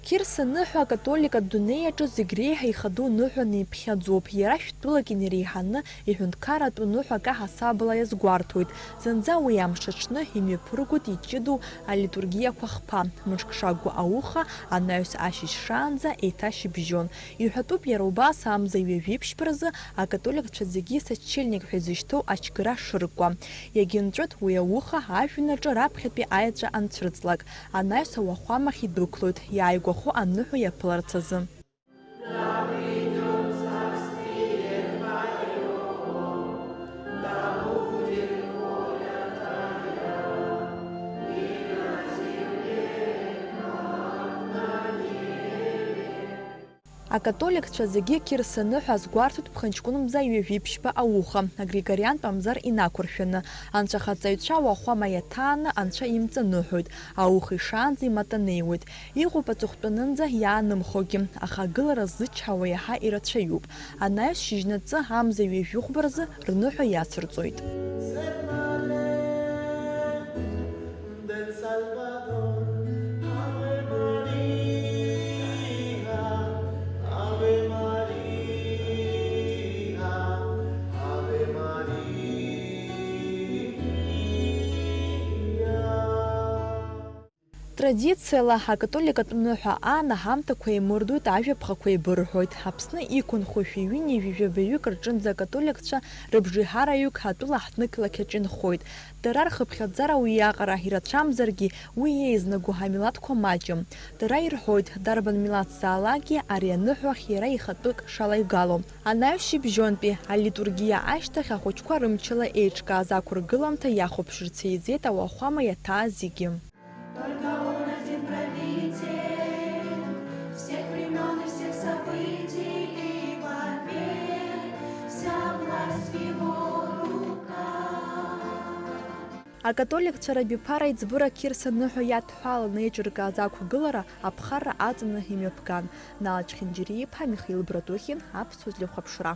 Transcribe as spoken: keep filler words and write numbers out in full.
Қьырса ныҳәа акатоликатә дунеи аҿы зегь реиҳа ихадоу ныҳәаны иԥхьаӡоуп. Иара шәтәылак инареиҳаны иҳәынҭқарратә ныҳәа акаҳасабала иазгәарҭоит. Зынӡа уи амш аҽны имҩаԥыргоит иҷыдоу алитургиақәа хԥа, мышк шакәу ауха, анаҩс ашьыжь шаанӡа еиҭа шьыбжьон. Иҳәатәуп иара убас амза ҩажәи ԥшьба рзы акатоликцәа зегьы сочельник ҳәа изышьҭоу ачгара шыркуа. Иагьынҵәоит уи ауха ажәҩан аҿы раԥхьатәи аеҵәа анцәырҵлак. Анаҩс ауахәамахь идәықәлоит, иааигәахо аныҳәа иаԥыларц азы. Акатоликцәа зегьы Қьырса ныҳәа азгәарҭоит ԥхынҷкәынмза ҩажәи ԥшьба ауха, агригориантә амзар инақәыршәаны. Анцәахаҵаҩцәа ауахәама иаҭааны Анцәа имҵаныҳәоит, ауха ишаанӡа иматанеиуеит. Иҟоуп аҵыхәтәанынӡа иаанымхогьы, аха агылара ззычҳауа иаҳа ирацәаҩуп. Анаҩс шьыжьнаҵы амза ҩажәи хәба рзы рныҳәа иацырҵоит. Традициала акатоликатә ныҳәа аан аҳамҭақәа еимырдоит, ажәаԥҟақәа еибырҳәоит. Аԥсны иқәынхо шәи ҩынҩажәи жәабаҩык рҿынӡа акатоликцәа рыбжеиҳараҩык атәыла ҳҭнықалақь аҿы инхоит. Дара рхыԥхьаӡара уиаҟара ирацәамзаргьы, уи еизнаго амилаҭқәа маҷым. Дара ирҳәоит, дарбан милаҭзаалакгьы ари аныҳәа ахь иара ихатәык шалаигало. Анаҩс шьыбжьонтәи алитургиа ашьҭахь ахәыҷқәа рымчала еиҿкааз ақәыргыламҭа иахәаԥшырц еизеит ауахәама иаҭааз зегьы. Только он один правитель всех времён и всех событий, и вовек вся власть в его руках. Акатоликцәа рабиԥара аиҵбыра Қьырса ныҳәа иадҳәаланы еиҿыркааз ақәгылара аԥхарра аҵаны имҩаԥган. Нал Чхинџьариа-иԥа, Михаил Братухин, Аԥсуа телехәаԥшра.